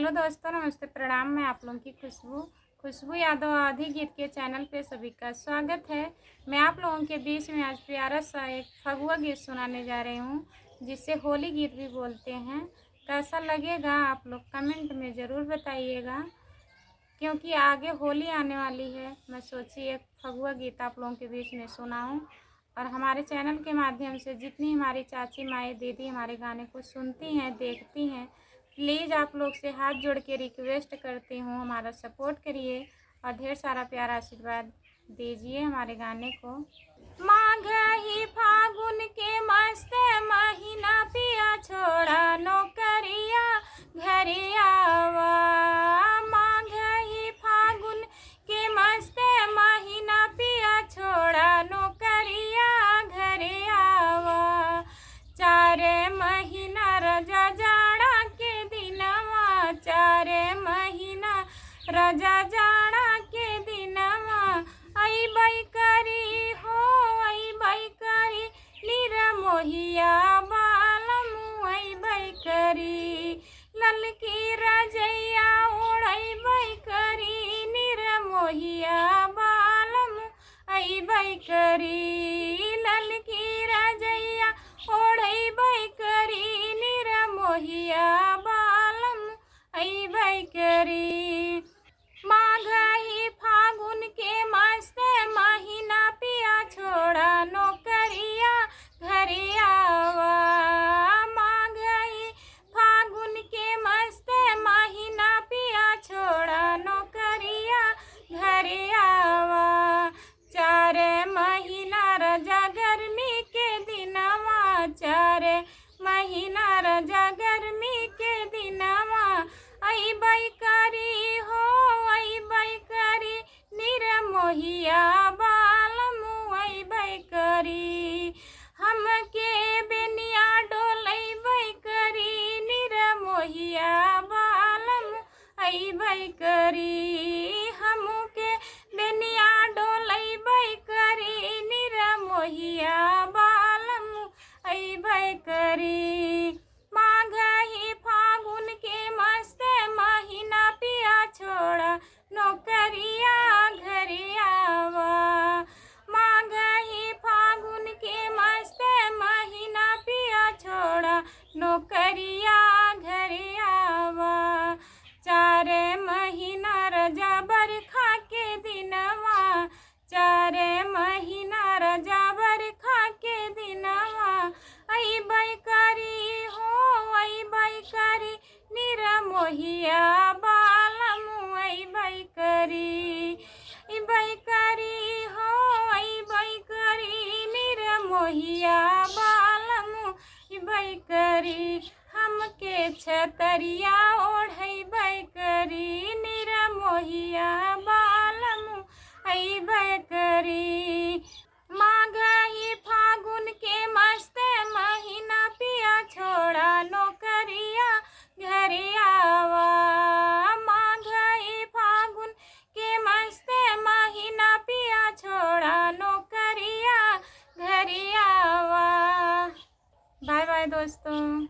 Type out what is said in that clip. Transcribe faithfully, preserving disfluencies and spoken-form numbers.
तो दोस्तों नमस्ते, प्रणाम। मैं आप लोगों की खुशबू, खुशबू यादव अवधी गीत के चैनल पे सभी का स्वागत है। मैं आप लोगों के बीच में आज प्यारा सा एक फगुआ गीत सुनाने जा रही हूँ, जिसे होली गीत भी बोलते हैं। कैसा लगेगा आप लोग कमेंट में ज़रूर बताइएगा, क्योंकि आगे होली आने वाली है। मैं सोची एक फगुआ गीत आप लोगों के बीच में सुनाऊँ। और हमारे चैनल के माध्यम से जितनी हमारी चाची, माई, दीदी हमारे गाने को सुनती हैं, देखती हैं, प्लीज आप लोग से हाथ जोड़ के रिक्वेस्ट करती हूँ, हमारा सपोर्ट करिए और ढेर सारा प्यारा आशीर्वाद दीजिए हमारे गाने को। माघ ही फागुन के मस्त महीना, पिया छोड़ा नौकरिया घरे आवा। माघ ही फागुन के मस्त महीना, पिया छोड़ा नौकरिया घरे आवा। चार महीना रजा जाड़ा के दिनवा, चार महीना रजा जाड़ा के दिनवा, अइबै करी हो, अइबै करी निरमोहिया बालमु, अइबै करी ललकी रजैया ओढ़ैबै करी निरमोहिया बालमु, अइबै करी ललकी रजैया ओढ़ैबै करी निरमोहिया बालमु, अइबै करी। माघ ही फागुन के मस्त महीना, पिया छोड़ा नौकरिया घरे आवा। माघ ही फागुन के मस्त महीना, पिया छोड़ा नौकरिया घरे आवा। चार महीना रजा गर्मी के दिनवा, चार महीना रजा गर्मी के दिनवा, अइबै करी हो, अइबै करी निरमोहिया बालमु, अइबै करी। हमके बेनिया डोलैबै करी निरमोहिया बालमु, अइबै करी। हमके बेनिया डोलैबै करी निरमोहिया बालमु, अइबै करी। माघ ही फागुन के मस्त महीना, पिया छोड़ा नौकरिया घरे आवा। माघ ही फागुन के मस्त महीना, पिया छोड़ा नौकरिया घरे आवा। चार महीना रजा बरखा के दिनवा, चार महीना रजा बरखा के दिनवा, अइबै करी हो, अइबै करी निरमोहिया बालमु, अइबै करी, अइबै करी हो, अइबै करी निरमोहिया बालमु, अइबै करी। हमके छतरिया ओढ़ैबै करी निरमोहिया बालमु, अइबै करी। माघ ही फागुन के मस्त महीना, पिया छोड़ा नौकरिया घरे आवा। माघ ही फागुन के मस्त महीना, पिया छोड़ा नौकरिया घरे आवा। बाय बाय दोस्तों।